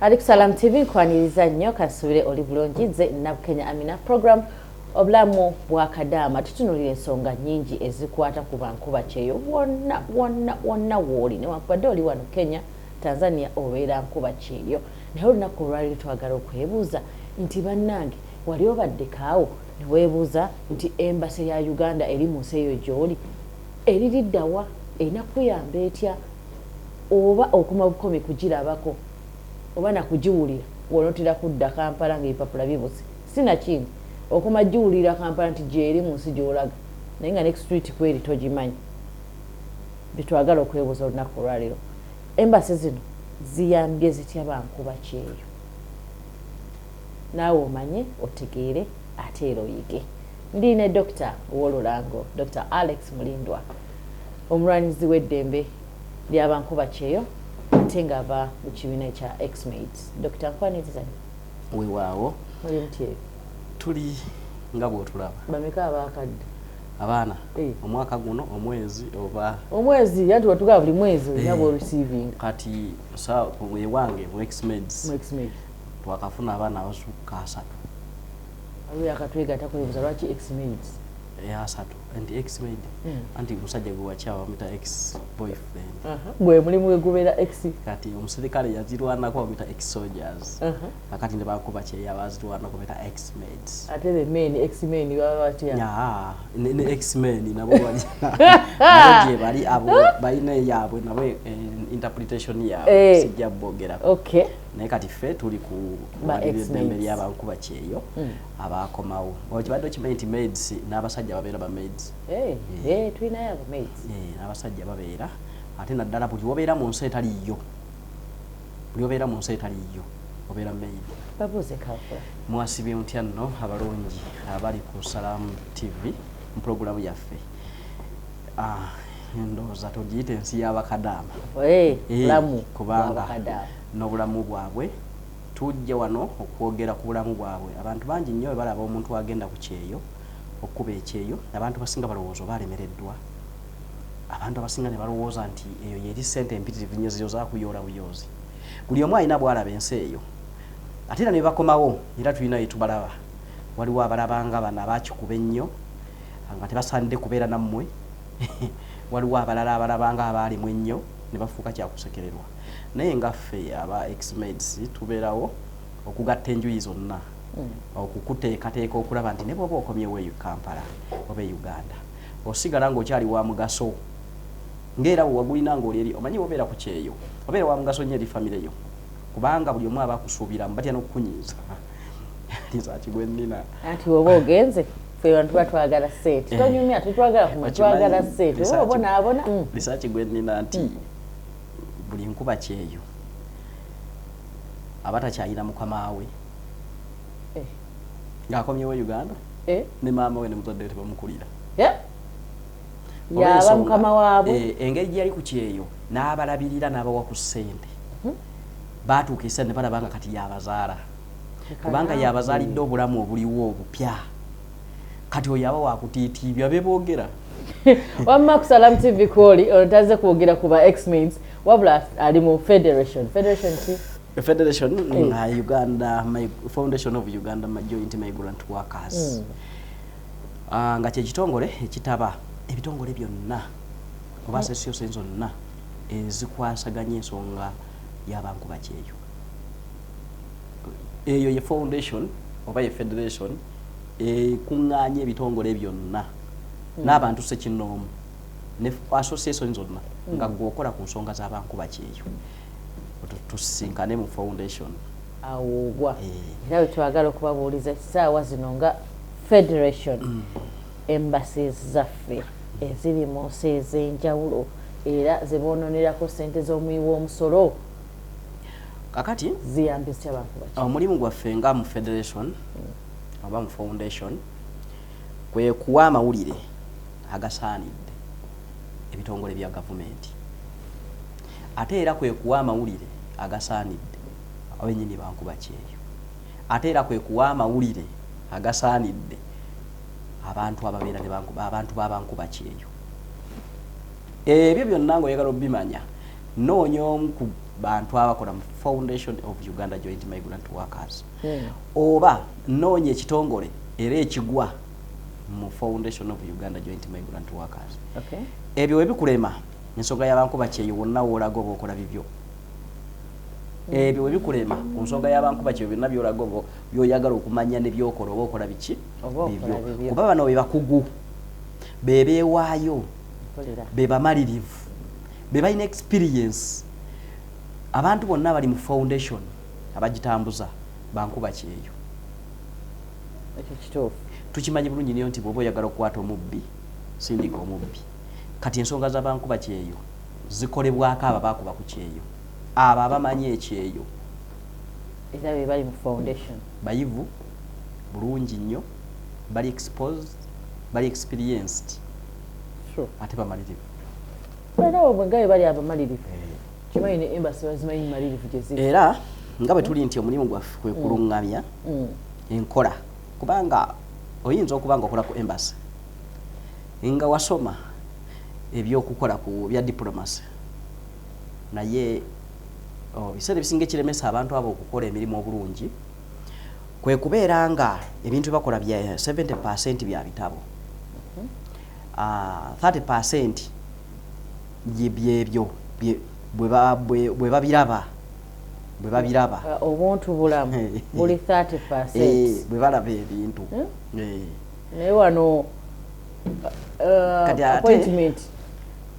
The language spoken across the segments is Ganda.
Ali ku Salam TV, nkwaniriza nnyo, kansubire oli bulungi. Nze Nabukenya Amina. Program Obulamu bwa Kadaama, tutunulira ensonga nnyingi ezikwata ku bankuba kyeyo wonna wonna wonna wooli, newankubadde oli wano Kenya, Tanzania, obeera nkuba kyeyo. Naye olunaku olwaliro twagala okwebuuza nti, bannange, wali obaddekaawo neweebuuza nti embassy ya Uganda eri mu nsi eyo gy'oli eririddawa, erina kuyamba etya, oba okuma bukomi kugirabako oba nakugiwulira ng'onootera kudda Kampala ng'ebipapula bibuze, sinakindi okoma giwulira Kampala nti gyeri mu nsi gy'olaga, naye nga next street kweri togimanyi? Bitwagala okwebuuza olunaku olwaleero, embassy zino ziyambye zitya bankuba kyeyo? Naawe omanye, otegeere, ate era oyige. Ndi ne Dokita Wolulango, Dr Alex Mulindwa, omulwanyizi w'eddembe ly'abankuba kyeyo, ate ng'ava mu kibiina ekya Exmaids. Dokita, nkwaniriza. Weewaawo. Muli mutyeyo? Tuli nga bwotulaba. Bameka abakadde? Abaana? Omwaka guno, omwezi oba? Omwezi, anti watugaba buli mwezi olina bw'oreceivinga. Kati ewange mu Exmaids mu Exmaids twakafuna abaana abasukka 30. Aliwo yakatwegatta kwebuuza lwaki Exmaids. 30 nti exmaid, anti musajja gwe wakyawa bamuyita ex boyfriend. Gwe mulimu gwe gubeera ex. Kati omusirikale yazirwanako bamuyita ex soldiers, kakati ne bakuba kyeyo abazirwanako bamuyita exmaids. Ate the men, ex-men baba batya? Yaa, ne x-men nabo nabo gye bali, abo balina eyaabwe nabo, interpretation yaabwe, sijja boogerako. Naye kati ffe tuli ku Ba kulwanirira eddembe ex-maids. ly'abankuba kyeyo abakomawo. Okibadde okimanyi nti maids n'abasajja babeera ba maids? Eh, tulinayo abo maids. Eh, n'abasajja babeera, ate naddala buli wobeera mu nsi etaliyo, buli obeera mu nsi etaliyo obeera maid. Babuuze kafula. Mwasibye mutya nno abalungi abali ku Salamu TV mu pulogulamu yaffe? Ah, ndowooza togiyita ensi y'abakadaama. Bulamu kubanga bw'abakadaama. N'obulamu bwabwe, tujja wano okwogera ku bulamu bwabwe. Abantu bangi nnyo bwe balaba omuntu agenda ku kyeyo okuba ekyeyo, abantu basinga balowooza oba alemereddwa. Abantu abasinga ne balowooza nti eyo yeri sente empitirivu nnyo ziyo zakuyoola buyoozi. Buli omu alina bwalaba ensi eyo. Ate era ne bakomawo, era tulina yetubalaba. Waliwo abalabanga bano abakikuba ennyo nga tebasaanidde kubeera nammwe. Waliwo abalala abalabanga abaalimu ennyo ne bafuuka kyakusekererwa. Naye nga ffe aba Exmaids tubeerawo okugatta enjuyi zonna, okukuteekateeka okulaba nti ne bw'oba okomyewo eyo Kampala oba e Uganda, osigala ng'okyali wa mugaso ng'era bwe wagulina ng'oli eri. Omanyi wobeera ku kyeyo obeera wa mugaso nnyo eri famire yo, kubanga buli omu aba akusuubiramu, batya n'okukunyiiza lisakigwe nnina. Anti woba ogenze, ffe bantu batwagala ssente. Tonyumya, tetwagala kumanya, twagala ssente. Oba obonaabona. Lisaaki gwe nnina nti buli nkuba kyeyo aba takyalina mukama we ng'akomyewo e Uganda, ne maama we ne muzadde we tebamukulira. Yaba mukama waabwe. Engeri gye yali ku kyeyo n'abalabirira n'abawa ku ssente, baatuuka ekiseera ne balaba nga kati yabazaala, kubanga yabazaalidde obulamu obuliwo obupya. Kati oyo aba wakutiitiibya be boogera. Wamma ku Salam TV kwoli ono tazze kwogera ku ba exmaids, wabula ali mu federation. Federation ki? Federation Uganda Foundation of Uganda Joint Migrant Workers. Ah, nga kyekitongole ekitaba ebitongole byonna oba association zonna ezikwasaganya ensonga y'abankuba kyeyo. Eyo ye foundation oba ye federation ekuŋŋaanya ebitongole byonna n'abantu sekinnoomu ne association zonna nga gwe okola ku nsonga z'abankuba kyeyo. Tusisinkane mu foundation. Awoogwa. Eh. Era bwe twagala okubabuuliza essaawa zino nga federation, embassies zaffe eziri mu nsi ez'enjawulo era ze boononerako ssente z'omuwi w'omusolo, Kakati ziyambye zitya bantu baki? Omulimu gwaffe nga mu federation oba mu foundation kwe kuwa amawulire agasaanidde ebitongole bya gavumenti, ate era kwe kuwa amawulire agasaanidde abenyini bankuba kyeyo, ate era kwe kuwa amawulire agasaanidde abantu ababeera ne abantu babankuba kyeyo. Ebyo byonna ng'oyagala obimanya, noonya omu ku Bantu abakola mu Foundation of Uganda Joint Migrant Workers, oba noonya ekitongole era ekigwa mu Foundation of Uganda Joint Migrant Workers. Ebyo webikulema, ensonga y'abankuba kyeyo wonna woolaga oba okola bibyo. Ebyo webikulema ku nsonga y'abankuba kyeyo, byonna byolaga oba byoyagala okumanya ne byokola oba okola biki? Oba okola bibyo. Kuba bano be bakugu, be beewaayo, be bamalirivu, be balina experience. Abantu bonna abali mu foundation abagitambuza bankuba kyeyo. Ekyo kituufu. Tukimanyi bulungi nnyo nti bw'oba oyagala okukwata omubbi, sindika omubbi. Kati ensonga z'abankuba kyeyo zikolebwako abo abakuba ku kyeyo, abo abamanyi ekyeyo. Era be bali mu foundation. Bayivu bulungi nnyo, bali exposed, bali experienced, ate bamalirivu. Era obwe nga bwe bali abamalirivu, kimanyi ne embassy bazimanyi malirivu gye ziri. Era nga bwe tuli nti omulimu gwaffe kwe kuluŋŋamya enkola, kubanga oyinza okuba nga okola ku embassy nga wasoma ebyokukola ku bya diplomacy, naye biseera ebisinga ekiremesa abantu abo okukola emirimu obulungi kwe kubeera nga ebintu byebakola bya 70% bya bitabo, 30% byebyo bwe babiraba. Obuntu bulamu buli 30%. Bwe balaba ebintu. Naye wano Kati appointment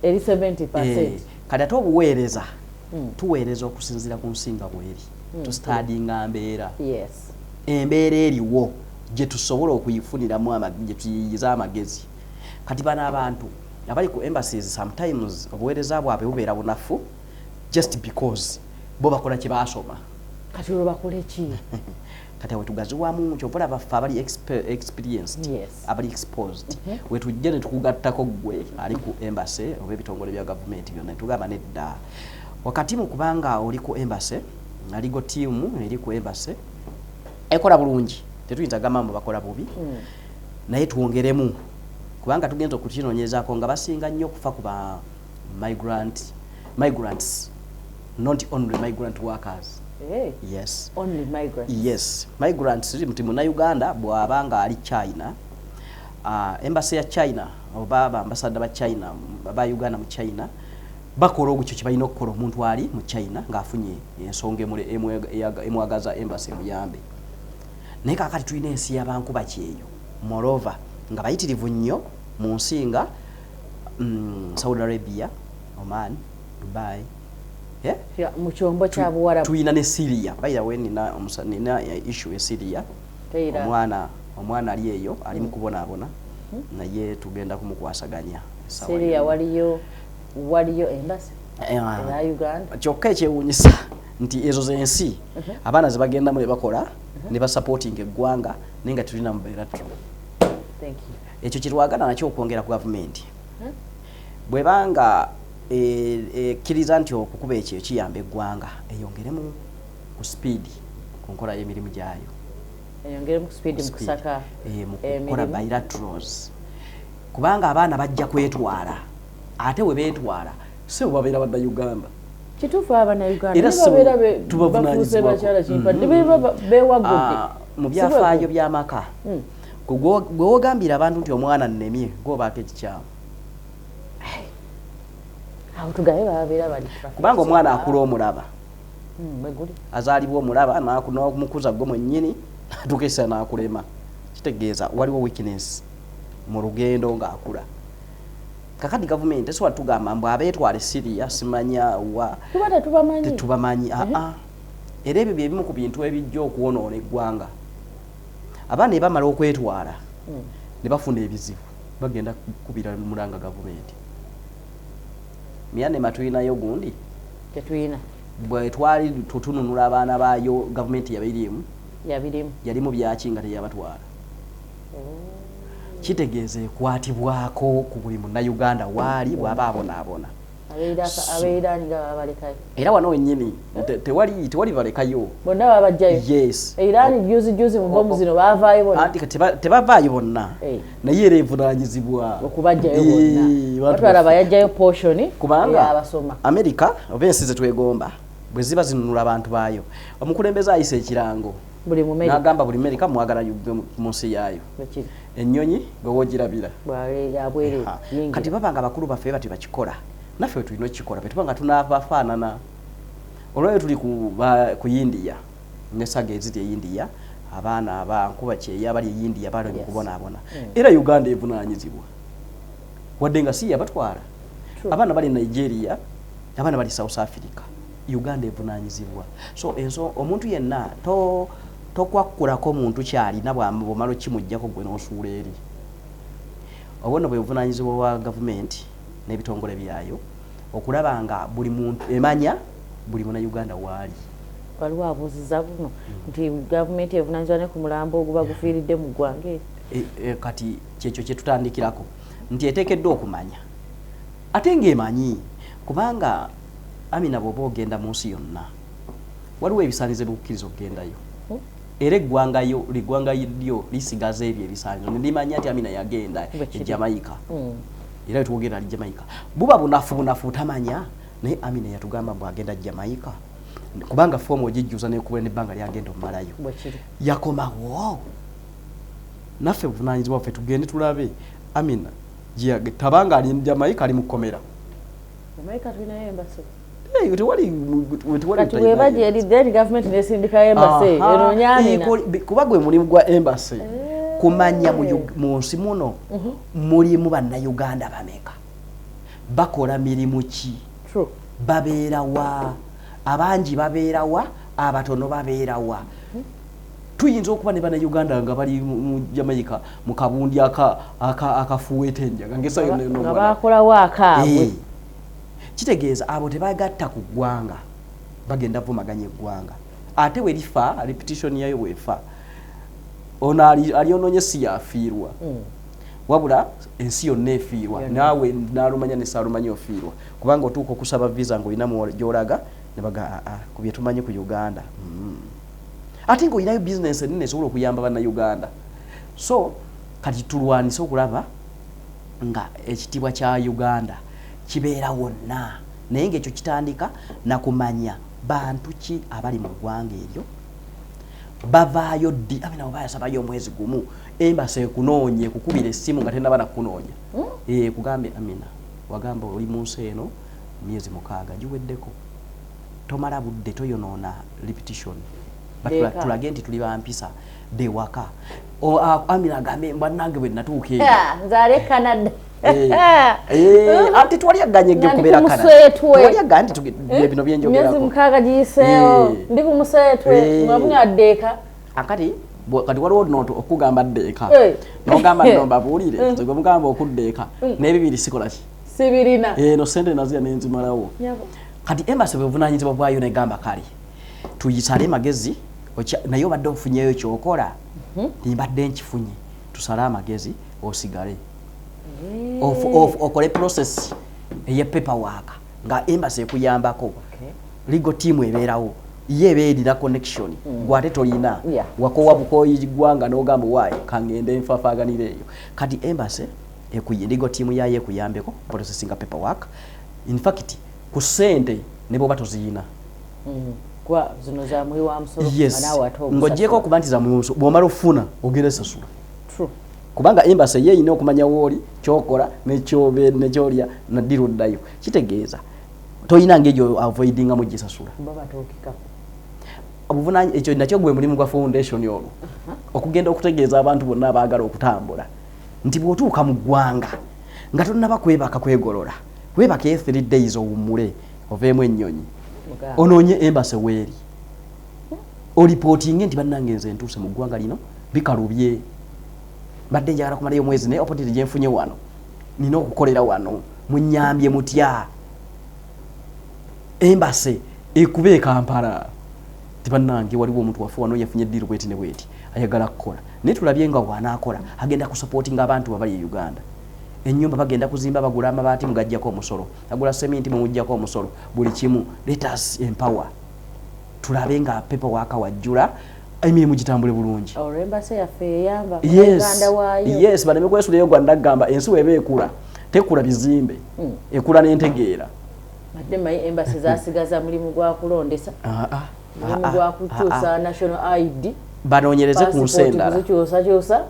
eri 70%. Kati ate obuweereza, tuweereza okusinziira ku nsinga bweri, tustudyinga mbeera, embeera eriwo gye tusobola okuyifuniramu gye tuyiyiza amagezi. Kati bano abantu abali ku embassies, sometimes obuweereza bwabwe bubeera bunafu just because bo bakola kye baasoma. Kati olwo bakole ki? Kati awe tugaziwamu, kyova olaba ffe abali experienced, abali exposed, wetujja ne tukugattako ggwe ali ku embassy oba ebitongole bya gavumenti byonna, netugamba nedda, wakati mu kubanga oli ku embassy, legal team eri ku embassy ekola bulungi, tetuyinza gamba mbu bakola bubi, naye twongeremu, kubanga tugenza okukinoonyezaako nga basinga nnyo okufa ku ba migrants, not only migrant workers. Hey, yes. Only migrants? Yes, migrants. Nti munnayuganda bw'aba nga ali China, embassy ya China oba baambasada ba China ba Uganda mu China bakola ogukyo kye balina okukola. Omuntu ali mu China ng'afunye ensonga emwagaza embassy emuyambe, naye kakati tulina ensi y'abankuba kyeyo, moreover nga bayitirivu nnyo mu nsi nga Saudi Arabia, Oman, Dubai, yeah? Ya, mu kyombo kya Buwarabu. Tulina ne Syria. By the way, nina issue e Syria. Teira. Omwana ali eyo ali mu kubonaabona, naye tugenda kumukwasaganya essaawa Syria? yonna. Waliyo embassy eya Uganda? Kyokka ekyewuunyisa nti ezo zensi abaana ze bagendamu ne bakola ne basupportinga eggwanga, naye nga tulina mubeera true. Thank you. Ekyo kyetwagala nakyo okwongera ku gavumenti, bwebanga ekkiriza nti okukuba ekyo kiyamba eggwanga, eyongeremu ku speed ku nkola y'emirimu gyayo. Eyongeremu ku speed mu kusaka mu kukola emirimu. Bilaterals, kubanga abaana bajja kwetwala, ate we beetwala si bwe babeera Bannayuganda. Kituufu, Abannayuganda Era naye si babeera bafuuse tubavunaanyizibwako. bakyala kimpadde, beewagudde. Mu byafaayo by'amaka, gwe wogambira abantu nti omwana nnemye, gwobaako ekikyamu. Awo tugabe babeera bali Kubanga omwana akula omulaba. Bwe guli. Azaalibwa omulaba, n'omukuza gwe mwennyini, natuuka essaawa n'akulema. Kitegeeza waliwo weakness mu lugendo ng'akula. Kakati gavumenti tesobola tugamba mbu abeetwala e Syria simanya wa. Tuba tetubamanyi. Tetubamanyi, aa. Era ebyo byebimu ku bintu ebijja okwonoona eggwanga. Abaana ebamala okwetwala ne bafuna ebizibu, bagenda kukubira mulanga gavumenti. Myanmar tulinayo gundi? Tetulina. Bwe twali tutununula abaana baayo, gavumenti yabirimu? Yabirimu. Yalimu byaki nga teyabatwala? Kitegeeza ekwatibwako ku buli munnayuganda waali bw'aba abonaabona. Abeirani nga babalekayo. Era wano wennyini tewali balekayo. Bonna babajjayo. Yes. Eirani juzi juzi mu bomu zino baavaayo bonna. Anti tebavaayo bonna, naye era evunaanyizibwa okubajjayo bonna. Bantu batwala baffe. Bayajjayo portion Kubanga eyabasoma. America oba ensi zetwegomba. Bwe ziba zinunula abantu baayo, omukulembeze ayisa ekirango Buli Mumerika. N'agamba buli Merika mwagala mu nsi yaayo. Bwekiri. Ennyonyi gwe woogirabira. Yabwereere. Ha. Yingira. Kati baba nga bakulu baffe batyo bakikola, naffe tulina okukikola bwe tuba nga tunaabafaanana. Olwayo tuli ku India nesaga eziri e India, abaana abankuba kyeyo abali e India bali mu kubonaabona. Era Uganda evunaanyizibwa wadde nga si yabatwala. Abaana bali Nigeria, abaana bali South Africa, Uganda evunaanyizibwa. So enso omuntu yenna tokwakulako muntu kyalina, bw'omala okimuggyako gwe n'osuula eri. Obwo nno bwe buvunaanyizibwa bwa gavumenti n'ebitongole byayo okulaba nga buli muntu emanya buli munnayuganda waali. Waliwo abuuziza buno nti gavumenti evunaanyizibwa ne ku mulambo oguba gufiiridde mu ggwanga eri? Kati kyekyo kye tutandikirako nti eteekeddwa okumanya, ate ng'emanyi, kubanga Amina, bw'oba ogenda mu nsi yonna waliwo ebisaanizo ebikukkiriza okugendayo. Era eggwangayo liggwanga lyo lisigaza ebyo ebisaanizo ne limanya nti Amina yagenda Bwe kiri. e Jamaica. Era wetwogera ali Jamaica. Buba bunafu bunafu butamanya, naye Amina yatugamba mbu agenda Jamaica, kubanga foomu ogijjuza nekuba nebbanga lyagenda omumalayo. Bwe kiri. Yakomawo. Naffe buvunanyizibwa bwaffe tugende tulabe Amina tabanga ali Jamaica, ali mu kkomera. Jamaica tulinayo embassy. Eh, tewali tewali. Kati bweba gyeri, then gavumenti nesindikayo embassy enoonya Amina. Kuba gwe mulimu gwa embassy kumanya mu nsi muno mulimu bannayuganda bameka, bakola mirimu ki, babeerawa, abangi babeerawa, abatono babeerawa. Tuyinza okuba ne bannayuganda nga bali mu Jamaica mu kabundi akafuweeta enjaga ngesa yonna yonna nga omwana. Bakolawo akaabwe. Kitegeeza abo tebagatta ku ggwanga, bagenda vumaganya eggwanga. Ate bwe lifa, reputation yayo bwefa, ono alyonoonye si yafiirwa, wabula ensi yonna efiirwa. Yonna. Naawe nalumanya ne saalumanya ofiirwa, kubanga otuuka okusaba visa ng'olina gy'olaga ne baga, "Aa, ku bye tumanyi ku Uganda." Ate ng'olinayo bizinesi enene esobola okuyamba bannayuganda. So kati tulwanise okulaba nga ekitiibwa kya Uganda kibeera wonna, naye ng'ekyo kitandika nakumanya bantu ki abali mu ggwanga eryo, bavaayo ddi. Amina, oba yasabayo omwezi gumu, embassy ekunoonye, kukubira essimu nga tenaba nakunoonya. Kugambe, "Amina, wagamba oli mu nsi eno myezi 6 giweddeko, tomala budde, toyonoona reputation." Deeka. Tulage nti tuli bampisa dewaka. Amina agambe, "Bannange, bwe natuuka eyo." Nze ali Canada. Ate twali aganye Nga ndi okubeera ku Canada. museetwe. Twali aganye nti bye bino Myezi byenjogerako. 6 giyiseewo. Ndi ku museetwe. Nga bunaddeeka. Akati kati waliwo noto okugamba ddeeka, nogamba nno mbabuulire, nze gwe mugamba okuddeeka n'ebibiri sikola ki? Sibirina. Eno sente nazira nenzimalawo. Nyabo. Kati embassy bwevunanyizibwa bwayo negamba, "Kale tuyisale magezi, naye obadde ofunyeyo kyokola?" "Mbadde nkifunye." "Tusale amagezi osigale, okole process eye paperwork nga embassy ekuyambako." Legal team ebeerawo, ye eba erina connection, gwate tolina. Wakowa bukoyi ggwanga n'ogamba, "Waayi, kangende nfaafaaganira eyo." Kati embassy legal team yayo ekuyambeko processinga paperwork. In fact, ku ssente ne bwoba toziyina. Kuba zino za muwi wa musolo. Yes. Nga naawe ate Ng'ogyeko ogusasula. okuba nti za muwi, bw'omala ofuna ogenda esasula. Kubanga embassy ye erina okumanya wooli, kyokola, nekyolya, naddira oddayo. Kitegeeza toyina ngeri avoidingamu gisasula. Bo batuukikako. Obuvunanyi ekyo nakyo gwe mulimu gwa foundation olwo, okugenda okutegeeza abantu bonna abaagala okutambula nti bw'otuuka mu ggwanga nga tonnaba kwebaka kwegolola, weebakayo 3 days, owummule, oveemu ennyonyi, Mugamba. onoonye embassy weeri, olipootinge nti, "Bannange, nze ntuuse mu ggwanga lino, bikalubye, mbadde njagala kumalayo omwezi, naye opportunity gyenfunye wano nina okukolera wano, munyambye mutya?" Embassy ekuba e Kampala ti, "Bannange, waliwo omuntu waffe wano yafunye deal bweti ne bweti, ayagala kukola, naye tulabye nga bw'anaakola agenda kusupportinga abantu abali e Uganda. Ennyumba bagenda kuzimba, bagula amabaati mugajjako omusolo, agula seminti mumuggyako omusolo, buli kimu. Let us empower, tulabe nga paperwork wajjula, emirimu gitambule bulungi." Olwo embassy yaffe eyamba Yes. Uganda waayo. Yes, baleme kwesuleyo gwa. Ndagamba ensi weba ekula, tekula bizimbe, ekula n'entegeera. Badde manyi embassy zasigaza mulimu gwa kulondesa, mulimu gwa kukyusa national ID, Banoonyereze ku nsi passport endala. Kuzikyusakyusa.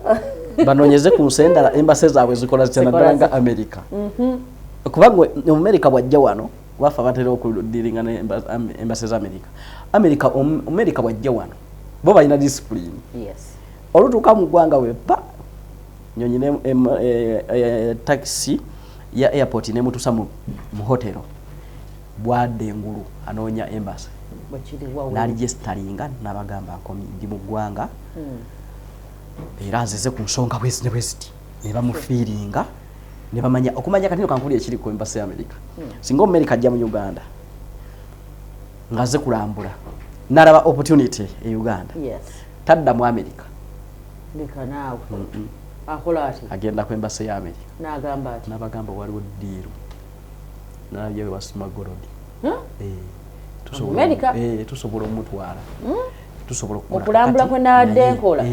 Banoonyeze ku nsi endala embassy zaabwe zikola zitya, Zikola naddala nga zitya. America, kubanga Omumerika bwajja wano, wafe abatera okudealinga ne embassy za America, America bwajja wano bo balina discipline. Olutuuka mu ggwanga wepa nyonyi ne taxi ya airport nemutuusa mu hotelo, bwadda engulu anoonya embassy. Bwekiriwa. Naregisteringa nabagamba, "Nkomye, ndi mu ggwanga era nzize ku nsonga bwezi ne bweziti," ne bamufiiringa ne bamanya okumanya. Kati no kankuli ekiri ku embassy ya America, singa Omumerika ajja mu Uganda ng'azze kulambula nalaba opportunity e Uganda, tadda mu America. Leka naawe, akola ati? Agenda ku embassy ya America. N'agamba ati? Nabagamba, "Waliwo deal nalabye we basima gold." Huh? Eh, tusobola America? Tusobola omutwala, tusobola okukola. Okulambula Kati kwe nabadde naye, nkola,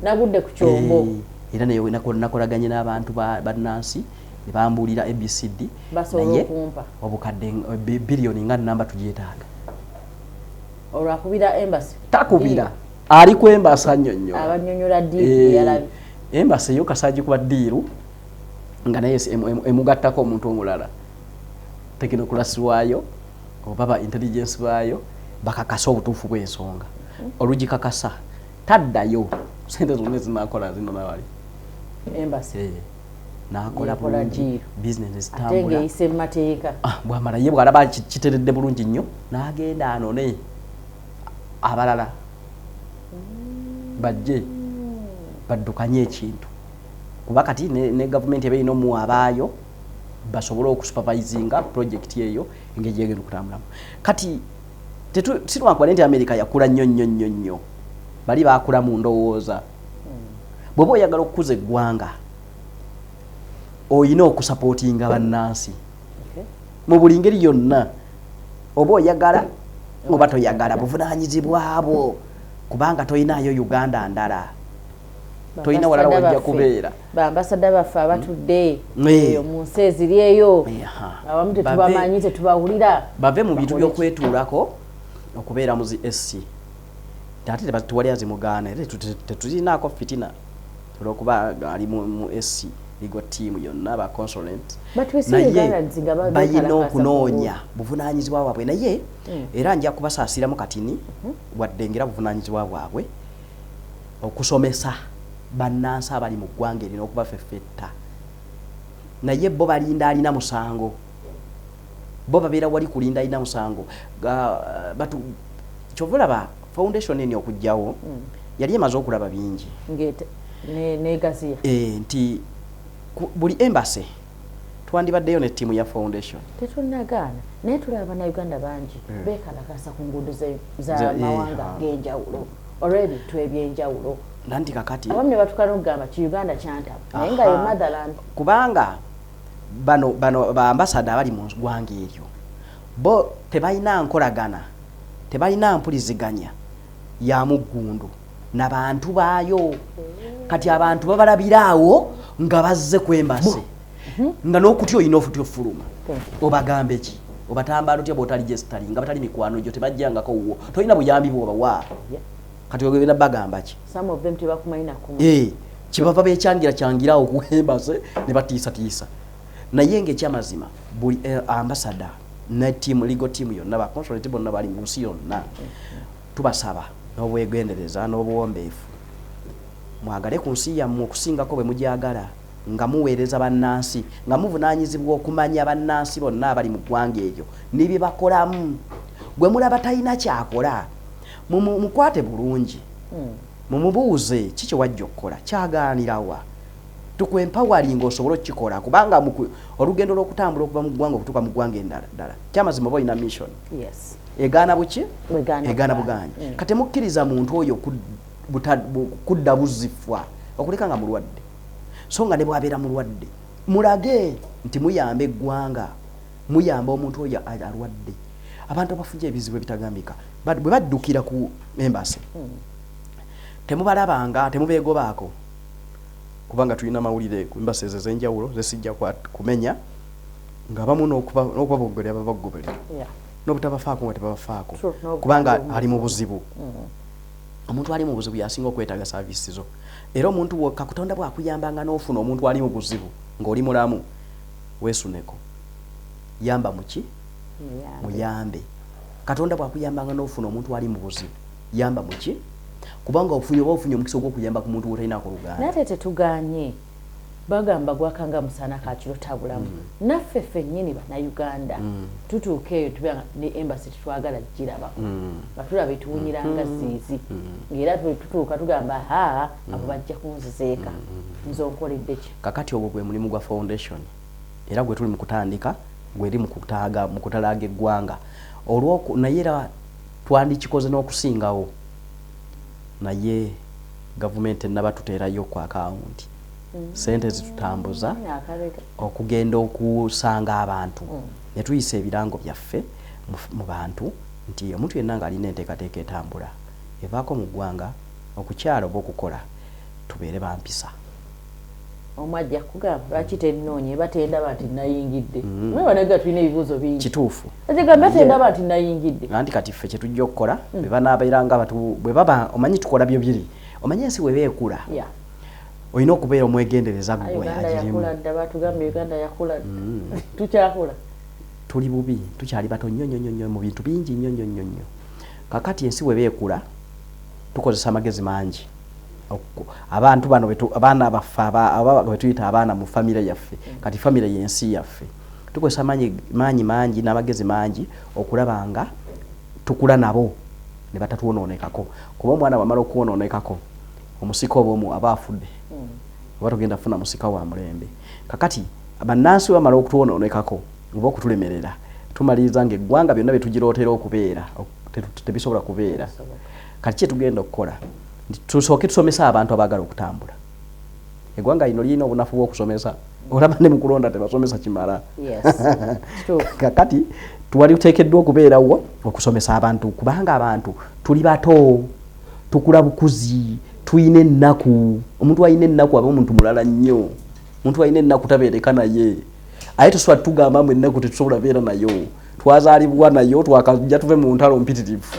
nagudde ku kyombo. Era naye nakolaganye n'abantu bannansi ne bambuulira ABCD. Basobola Naye okumpa. obukadde biliyoni nga namba tugyetaaga. Olwakubira embassy. Takubira, ali ku embassy annyonnyola. Abannyonnyola deal yalabye. Embassy yo kasagikuba deal nga naye emugattako omuntu omulala, technocrats waayo oba ba intelligence baayo, bakakasa obutuufu bw'ensonga. Olugikakasa taddayo, sente zonna ezinakola zino nawali. Embassy Nakola Yekola bulungi deal. Business Ate zitambula. ng'eyise mu mateeka. Ah, bwamala ye bwalaba kiteredde bulungi nnyo, n'agenda anone abalala bajje baddukanye ekintu, kuba kati ne gavumenti eba erina omuwa abaayo basobole okusupervisinga project eyo engeri gyegenda okutambulamu. Kati si lwakuba nti America yakula nnyo nnyo nnyo nnyo, bali bakula mu ndowooza. Bw'oba oyagala okukuza eggwanga, oyina okusupportinga bannansi mu buli ngeri yonna, oba oyagala oba toyagala, buvunaanyizibwa bwo, kubanga toyinaayo Uganda ndala, tolina walala wajja kubeera. Bambasada baffe abatudde eyo mu nsi eziri eyo, awamu tetubamanyi, tetubawulira. Bave mu bintu byokwetuulako okubeera mu zi SC, ate tewali azimugaana, era tetuzirinaako fitina olwokuba ali mu SC legal team yonna ba consultant, naye bayina okunoonya buvunaanyizibwa bwabwe. Naye era nja kubasaasiramu katini, wadde ngera buvunaanyizibwa bwabwe okusomesa bannansi abali mu ggwanga erina okubafeffetta, naye bo balinda alina musango, bo babeera wali kulinda alina musango. Kyova olaba foundation eni okugjawo yali emaze okulaba bingi. Negaziya. Nti buli embassy twandibaddeyo ne ttiimu ya foundation. Tetunagaana, naye tulaba Bannayuganda bangi bekalakasa ku nguudo z'amawanga g'enjawulo olw'ebintu ebyenjawulo. Nanti kakati abamu ne batuuka n'okugamba ki Uganda kyantaba, naye nga ye motherland. Kubanga bano baambasada abali mu ggwanga eryo bo tebalina nkolagana, tebalina mpuliziganya ya muggundu nabantu baayo. Kati abantu babalabiraawo nga bazze ku embassy, nga n'okutya olina ofutya ofuluma, obagambe ki, obatambala otya bwotali registering, nga batali mikwano gyo, tebajjangako wuwo, tolina buyambi bwobawa. Kati ogenda bagamba ki? Kyebava bekyangira kyangirawo ku embassy ne batiisatiisa. Naye ngaekyamazima buli ambassador ne team, legal team yonna, ba consulate bonna bali mu nsi yonna, tubasaba n'obwegendereza n'obuwombeefu mwagale ku nsi yammwe okusingako bwe mugyagala, nga muweereza bannansi, nga muvunaanyizibwa okumanya bannansi bonna abali mu ggwanga eryo ne bye bakolamu. Gwe mulaba talina kyakola, mukwate bulungi, mumubuuze ki kye wajja okukola, kyagaanirawa, tukwempoweringa osobole okukikola, kubanga olugendo lw'okutambula okuva mu ggwanga okutuuka mu ggwanga endala ddala, kyamazima oba olina mission. Egaana buki? Egaana. Egaana bugaanyi. Kati temukkiriza muntu oyo kudda buzifwa okuleka nga mulwadde. So nga ne bw'abeera mulwadde, mulage nti muyamba eggwanga, muyamba omuntu oyo alwadde. Abantu abafunye ebizibu ebitagambika bwe baddukira ku embassy, temubalabanga, temubeegobaako, kubanga tulina mawulire ku embassy ezo ez'enjawulo zesijja kumenya. Ng'abamu n'okubabogolera babagoberera, n'obutabafaako nga tebabafaako, kubanga ali mu buzibu. Omuntu ali mu buzibu yasinga okwetaaga service zo. Era omuntu Katonda bw'akuyambanga n'ofuna omuntu ali mu buzibu ng'oli mulamu, weesuneko, yamba muki, muyambe. Katonda bw'akuyambanga n'ofuna omuntu ali mu buzibu, yamba muki, kubanga ofunye oba ofunye omukisa ogw'okuyamba ku muntu gw'otalinaako luganda. Naye ate tetuganye, bagamba gwakanga musana kakiro tabulamu. Naffe ffennyini Bannayuganda tutuuka eyo tubeera ne embassy tetwagala girabako, nga tulaba etuwunyiranga ziizi, ng'era tutuuka tugamba, "Ha, abo bajja kunzizeeka, nze onkoledde ki?" Kakati ogwo gwe mulimu gwa foundation, era gwe tuli mu kutandika, gweri mu kutaaga mu kutalaaga eggwanga olwoku. Naye era twandikikoze n'okusingawo, naye gavumenti ennaba tuteerayo ku akawunti sente zitutambuza akabega okugenda okusanga abantu ne tuyisa ebirango byaffe mu bantu nti omuntu yenna ng'alina enteekateeka etambula evaako mu ggwanga okukyala oba okukola, tubeere bampisa. Omu ajja kugamba, "Lwaki tennoonya eba tendaba nti nayingidde?" Mwe banaga tulina ebibuuzo bingi. Kituufu. Agamba tendaba nti nayingidde. Anti kati ffe kyetujja okukola, bwe banaabeera nga batu bwe baba omanyi tukola byo biri, omanyi ensi bwe beekula, olina okubeera omwegendereza ggwe Uganda agirimu. Yakula dda, batugambye Uganda yakula dda. Tukyakula. Tuli bubi, tukyali bato nnyo nnyo nnyo nnyo mu bintu bingi nnyo nnyo nnyo nnyo. Kakati ensi bwe beekula, tukozesa amagezi mangi. Abantu bano abaana baffe betuyita abaana mu famire yaffe, kati famire y'ensi yaffe, tukozesa maanyi mangi n'amagezi mangi okulaba nga tukula nabo ne batatwonoonekako, kuba omwana bwamala okwonoonekako, omusika oba omu aba afudde, oba tugenda kufuna musika wa mulembe. Kakati bannansi bwe bamala okutwonoonekako oba okutulemerera, tumaliriza nga eggwanga byonna bye tugirootera okubeera tebisobola kubeera. Kati kye tugenda okukola nti tusooke tusomese abantu abaagala okutambula. Eggwanga lino lirina obunafu bw'okusomesa, olaba ne mu kulonda tebasomesa kimala. Kakati tuwali tuteekeddwa okubeerawo okusomesa abantu, kubanga abantu tuli bato, tukula bukuzi, tulina ennaku. Omuntu alina ennaku aba omuntu mulala nnyo. Omuntu alina ennaku tabeereka naye, aye tosobola tugamba mbu ennaku tetusobola beera nayo. Twazaalibwa nayo, twakajja tuve mu ntalo mpitirivu.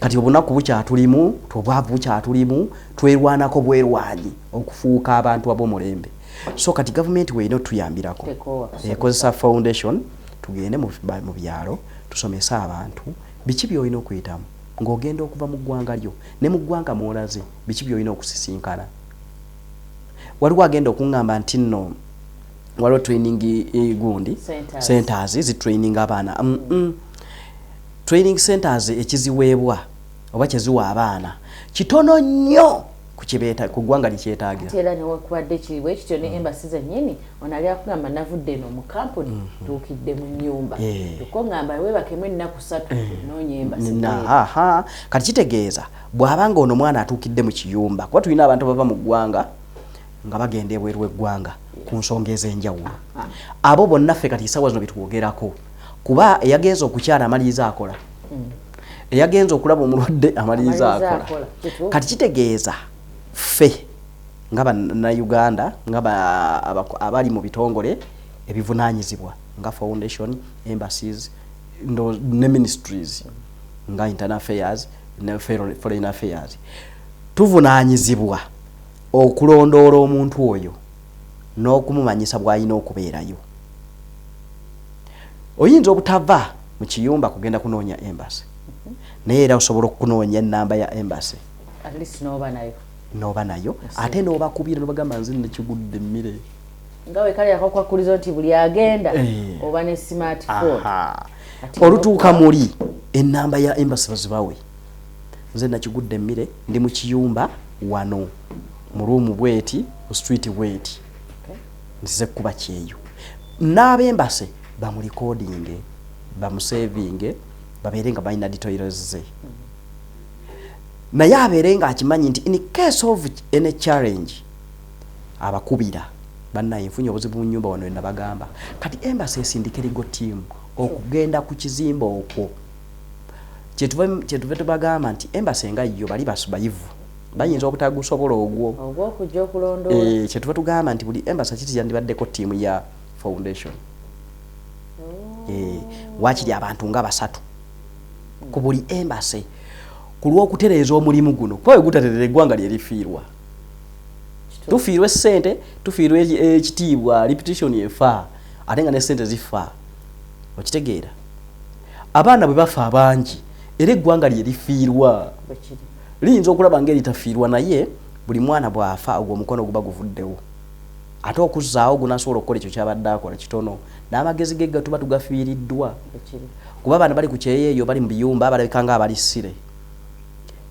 Kati obunaku bukyatulimu, obwavu bukyatulimu, twerwanako bwerwanyi okufuuka abantu ab'omulembe. So kati gavumenti weerina otuyambirako, Tekoowa kusomesa. Ekozesa foundation, tugende mu byalo tusomese abantu biki byolina okuyitamu ng'ogenda okuva mu ggwanga lyo ne mu ggwanga mwolaze, biki byolina okusisinkana. Waliwo agenda okuŋŋamba nti nno waliwo training gundi Centers. Centers zitraining abaana. Training centers ekiziweebwa oba kyeziwa abaana kitono nnyo ku kibeeta ku ggwanga likyetaagira. Ate era newakubadde kiri bwe kityo, ne embassy zennyini, ono ali akugamba, "Navudde eno mu kampuni, tuukidde mu nnyumba." Kyokka oŋŋamba weebakemu ennaku 3, noonya embassy. Aha, kati kitegeeza bw'abanga ono mwana atuukidde mu kiyumba, kuba tulina abantu bava mu ggwanga nga bagenda ebweru w'eggwanga ku nsonga ez'enjawulo. Abo bonna ffe kati essaawa zino betwogerako, kuba eyagenza okukyala amaliriza akola, eyagenza okulaba omulwadde amaliriza Amaliriza akola. Akola. Kituufu. Kati kitegeeza ffe nga bannayuganda, nga abali mu bitongole ebivunaanyizibwa nga foundation, embassies ne ministries nga internal affairs ne foreign affairs, tuvunaanyizibwa okulondoola omuntu oyo n'okumumanyisa bw'alina okubeerayo. Oyinza obutava mu kiyumba kugenda kunoonya embassy, naye era osobola okunoonya enamba ya embassy. At least n'oba nayo. N'oba nayo, ate n'obakubira n'obagamba, "Nze nekigudde emmere." Nga wekali akakwakulizo nti buli agenda oba ne smartphone. Aha. Ati Olutuuka muli enamba ya embassy bazibawe, "Nze nakigudde emmere, ndi mu kiyumba wano mu room bweti, ku street bweti, nzize kuba kyeyo." N'ab'embassy bamurecordinge, bamusavinge, babeere nga balina details ze, naye abeere nga akimanyi nti in case of any challenge abakubira, "Bannaye, nfunye obuzibu mu nyumba wano." Nabagamba kati embassy esindike legal team okugenda ku kizimbe okwo. Kyetuve tubagamba nti embassy nga yo bali bayivu, bayinza obutagusobola ogwo ogwokujja okulondoola. Kyetuva tugamba nti buli embassy kiti yandibaddeko ttiimu ya foundation. Wakiri abantu nga 3 ku buli embassy ku lw'okutereeza omulimu guno, kuba bwe gutatereera eggwanga lye lifiirwa. Tufiirwa essente, tufiirwa ekitiibwa, reputation efa, ate nga ne ssente zifa. Okitegeera? Abaana bwe bafa abangi, era eggwanga lye lifiirwa. Liyinza okulaba ng'eritafiirwa, naye buli mwana bw'afa ogwo omukono guba guvuddewo, ate okuzzaawo gunasobola okukola ekyo kyabadde akola kitono, n'amagezi ge tuba tugafiiriddwa. Kuba abaana bali ku kyeyo eyo, bali mu biyumba, balabika nga abalisire,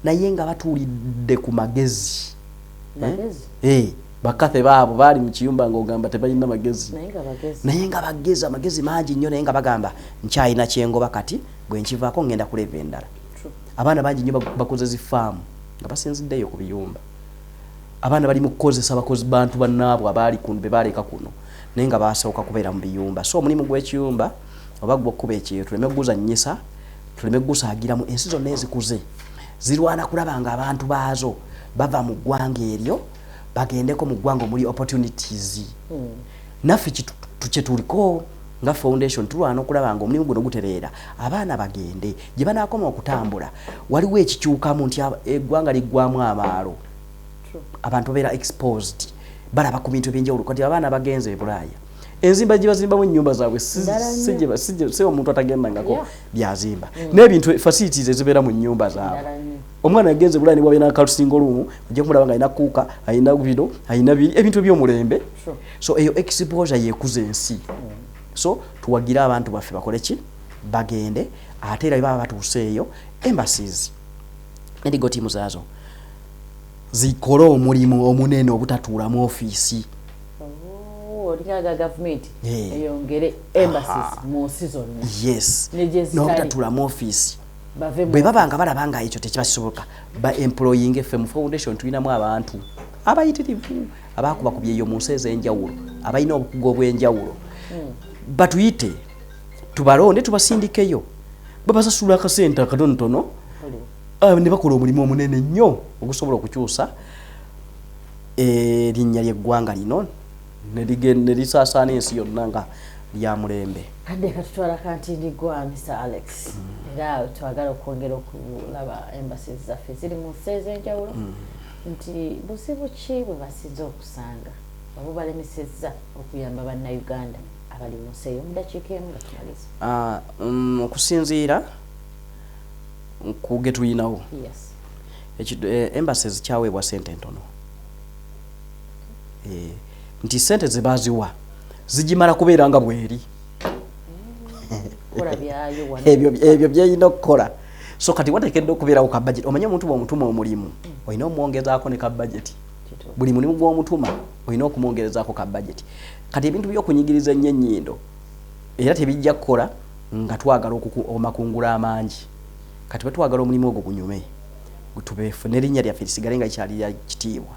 naye nga batuulidde ku magezi. Bakathe baabo baali mu kiyumba ng'ogamba tebalina magezi, naye nga bagezi, amagezi mangi nnyo, naye nga bagamba nkyalina kyengoba, kati bwe nkivaako ngenda kuleva endala. Abaana bangi nnyo bakoze zi faamu nga basinziddeeyo ku biyumba. Abaana bali mu kukozesa bakozi bantu bannaabwe abaali be baaleka kuno, naye nga basooka kubeera mu biyumba. So omulimu gw'ekiyumba oba gw'okkuba ekyeyo tuleme kuguzannyisa, tuleme kugusaagiramu. Ensi zonna ezikuze zirwana kulaba nga abantu baazo bava mu ggwanga eryo bagendeko mu ggwanga omuli opportunities. Naffe kye tuliko nga foundation, tulwana okulaba nga omulimu guno gutereera, abaana bagende gye banaakoma okutambula. Waliwo ekikyukamu nti eggwanga liggwamu amaalo, abantu babeera exposed, balaba ku bintu ebyenjawulo. Kati abaana bagenze e Bulaaya, enzimba gye bazimbamu ennyumba zaabwe si omuntu atagendangako byazimba, n'ebintu, facilities ezibeera mu nnyumba zaabwe. Omwana yagenze Bulaaya ne bwabeera n'akalusinga olumu, ojja kumulaba nga alina kuuka, alina bino, alina biri, ebintu eby'omulembe. So eyo exposure yekuza ensi. So tuwagire abantu baffe bakole ki? Bagende. Ate era bwe baba batuuse eyo, embassies ne legal team zaazo zikole omulimu omunene obutatuula mu ofiisi. Olinga gavumenti eyongere embassies mu nsi zonna. Yes, n'obutatuula mu ofiisi. Bwe baba nga balaba nga ekyo tekibasoboka, ba employing. Ffe mu foundation tulinamu abantu abayitirivu abakuba ku byeyo mu nsi ez'enjawulo, abalina obukugu obw'enjawulo. Batuyite tubalonde, tubasindikeyo, babasasula akasente akatonotono, ne bakola omulimu omunene nnyo ogusobola okukyusa erinnya ly'eggwanga lino ne lisaasaana ensi yonna nga lya mulembe. Kadde katutwala kantindigwa, Mr Alex. Era twagala okwongera okulaba embassies zaffe ziri mu nsi ez'enjawulo, nti buzibu ki bwe basinze okusanga oba balemesezza okuyamba Bannayuganda abali mu nsi eyo, mu dakiika emu nga tumaliza? Okusinziira ku ge tulinawo, embassies kyaweebwa sente ntono, nti sente ze baziwa zigimala kubeera nga bweri ebyo byerina okukola. So kati wateekeddwa okubeerawo ka budget. Omanye omuntu bwomutuma omulimu, olina omwongezaako ne ka budget. Buli mulimu gw'omutuma olina okumwongerezaako ka budget. Kati ebintu by'okunyigiriza ennyo ennyindo era tebijja kukola nga twagala amakungula amangi. Kati bwe twagala omulimu ogwo gunyume, tubeefu n'erinnya lyaffe lisigale nga likyali lya kitiibwa,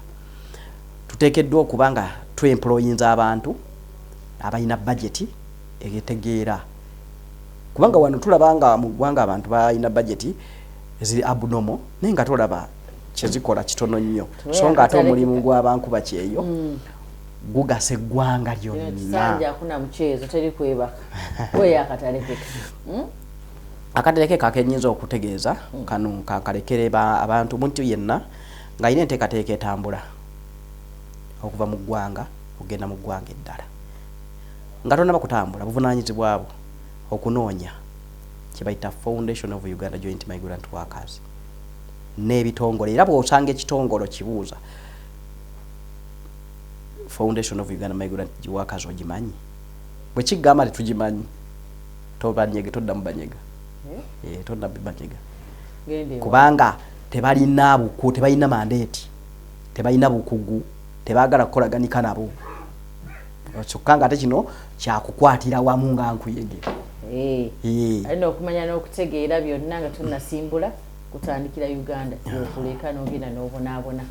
tuteekeddwa okuba nga twemployinza abantu abalina budget etegeera, kubanga wano tulaba nga mu ggwanga abantu balina budget eziri abnormal, naye nga tolaba kyezikola, kitono nnyo. So nga ate omulimu gw'abankuba kyeyo gugasa eggwanga lyonna. Kisanja akuna mukyezo, teri kwebaka weyo akatalekeka. Akatereke kakenyinza okutegeeza kano kakalekere abantu, omuntu yenna ng'alina enteekateeka etambula okuva mu ggwanga okugenda mu ggwanga eddala, nga tonaba kutambula, buvunaanyizibwa bwo okunoonya kye bayita Foundation of Uganda Joint Migrant Workers n'ebitongole. Era bw'osanga ekitongole kibuuza, "Foundation of Uganda Migrant Workers ogimanyi?" Bwe kigamba tetugimanyi, tobanyega, toddamu banyega. Toddamu banyega, kubanga tebalina buku, tebalina mandate, tebalina bukugu, tebaagala kukolaganika nabo. Kyokka nga ate kino kyakukwatira wamu nga nkuyege. Alina okumanya n'okutegeera byonna nga tonasimbula kutandikira Uganda, yokuleka n'ogenda n'obonaabona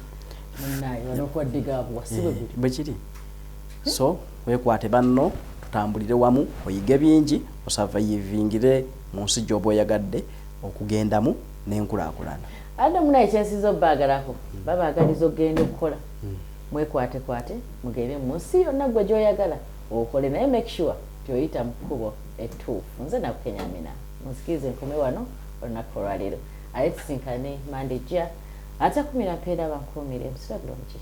munnaye wanokuwadde gaabuwa, si bwe guli? Bwe kiri. So weekwate banno, tutambulire wamu, oyige bingi, osurvivingire mu nsi gy'oba oyagadde okugendamu n'enkulaakulana. Ate munaye kyensinza obbaagalako, babaagaliza okugenda okukola. Mwekwatekwate mugende mu nsi yonna gwe gy'oyagala okole, naye make sure Nti oyita mu kkubo ettuufu. Nze Nabukenya Amina, munzikirize nkome wano olunaku olwaleero, ate tusinkane Mande ejja ate 10 mpeera. Bankuumire, musula bulungi.